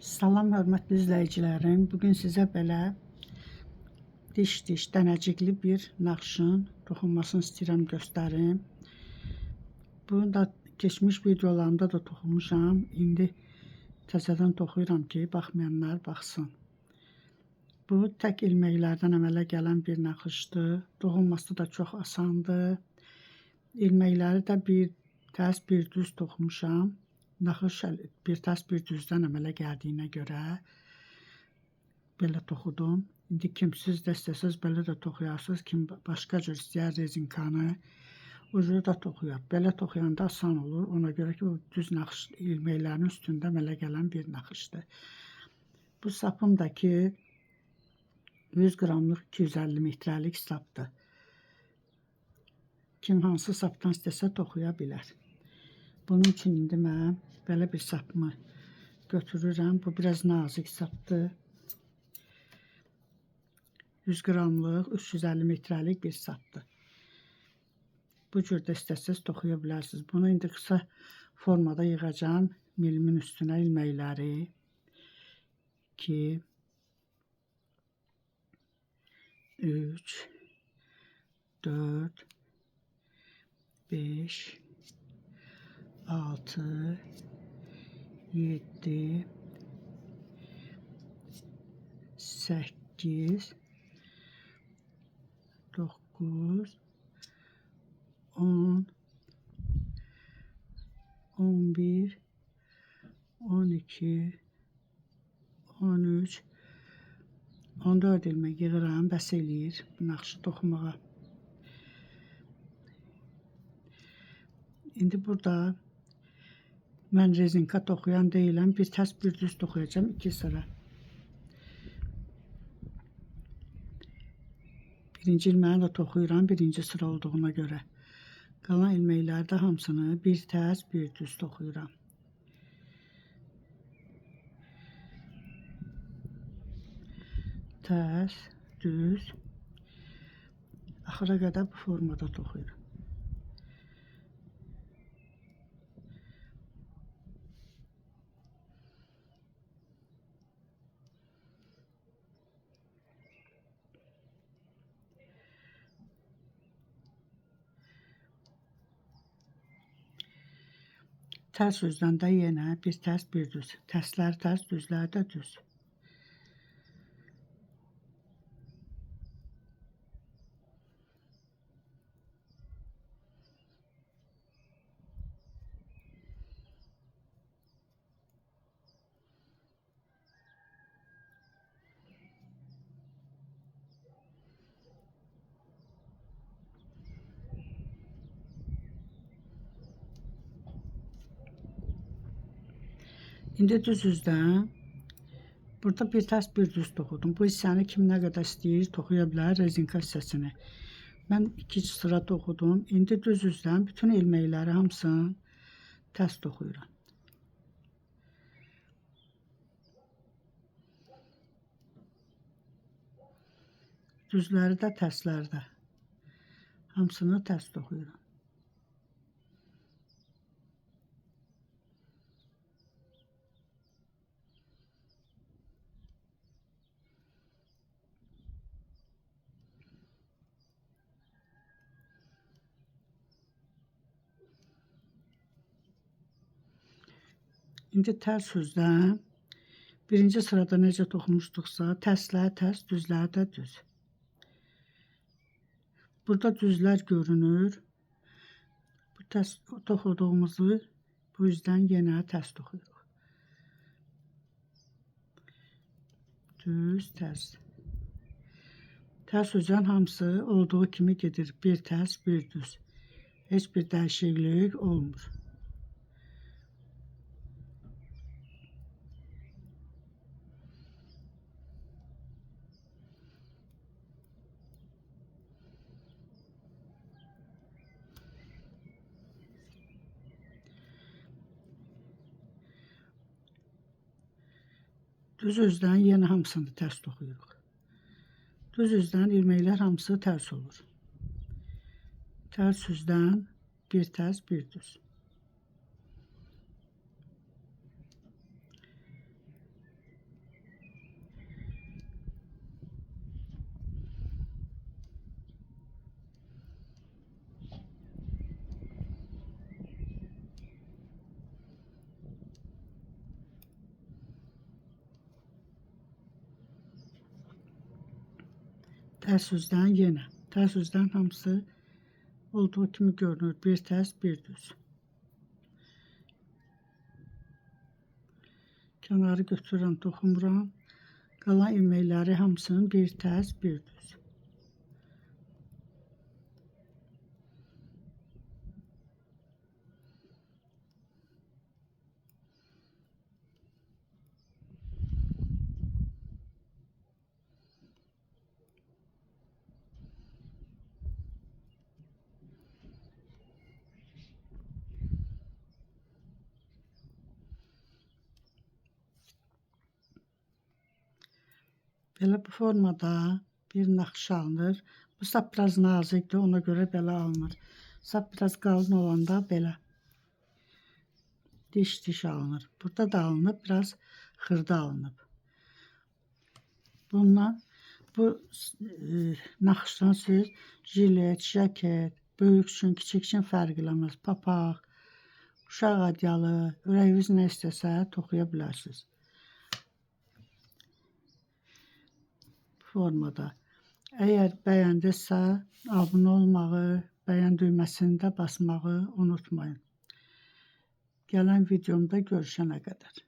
Salam hörmətli izləyicilərim. Bugün sizə belə diş-diş dənəcikli bir naxışın toxunmasını istəyirəm göstərim. Bunu da keçmiş videolarımda da toxumuşam. İndi təzədən toxuyuram ki, baxmayanlar baxsın. Bu tək ilməklərdən əmələ gələn bir naxışdır. Toxunması da çox asandır. İlməkləri də bir tərs bir düz toxumuşam. Naxış bir tərs bir düzdən əmələ gəldiyinə görə belə toxudum. İndi kim siz də istəsəz belə də toxuyarsınız. Kim başqa cür istəyər rezinkanı, o cür də toxuyar. Belə toxuyanda asan olur. Ona görə ki, bu düz naxış ilməklərin üstündə əmələ gələn bir naxışdır. Bu sapım da ki 100 qramlıq 250 metrəlik sapdır. Kim hansı sapdan istəsə toxuya bilər. Bunun üçün indi mən belə bir sapımı götürürəm. Bu biraz nazik sapdır. 100 qramlıq 350 metrəlik bir sapdır. Bu cür də istəsəz toxuya bilərsiniz. Bunu indi qısa formada yığacağam milimin üstünə ilməkləri. 2 3 4 5 6 7 8 9 10 11 12 13 14 ilmək yığıram, bəs eləyir bu naxışı toxumağa. İndi burada mən rezinka toxuyan deyiləm. Bir tərs bir düz toxuyacağam 2 sıra. Birinci ilməyi də toxuyuram birinci sıra olduğuna görə. Qalan ilməkləri də hamısını bir tərs bir düz toxuyuram. Tərs, düz. Axıra qədər bu formada toxuyuram. Tərs üzdən də yenə bir tərs bir düz. Tərslər tərs, düzlər də düz. İndi düz üzdən burada bir tərs bir düz toxudum. Bu hissəni kim nə qədər istəyir toxuya bilər rezinka hissəsini. Mən 2 sıra toxudum. İndi düz üzdən bütün ilməkləri hamısını tərs toxuyuram. Düzləri də tərsləri də. Hamısını tərs toxuyuram. İndi tərs üzdən birinci sırada necə toxumuşduqsa, tərslər tərs, düzlər də düz. Burada düzlər görünür. Bu tərs toxuduğumuzu bu üzdən yenə tərs toxuyuruq. Düz, tərs. Tərs üzdən hamısı olduğu kimi gedir. Bir tərs, bir düz. Heç bir dəyişiklik olmur. Düz üzdən yenə hamısını tərs toxuyuruq. Düz üzdən ilməklər hamısı tərs olur. Tərs üzdən bir tərs bir düz. Tərs üzdən yenə. Tərs üzdən hamısı olduğu kimi görünür. Bir tərs, bir düz. Kənarı götürürəm, toxumuram. Qalan ilməkləri hamısının bir tərs, bir düz. Belə bu formada bir naxış alınır. Bu sap biraz nazikdir, ona görə belə alınır. Sap biraz qalın olanda belə diş-diş alınır. Burada da alınıb, biraz xırda alınıb. Bundan bu naxışdan siz jilet, jaket, böyük üçün, kiçik üçün fərq eləməz. Papaq, uşaq adyalı, ürəyiniz nə istəsə toxuya bilərsiniz. Formada. Əgər bəyəndinizsə, abunə olmağı, bəyən düyməsini də basmağı unutmayın. Gələn videomda görüşənə qədər.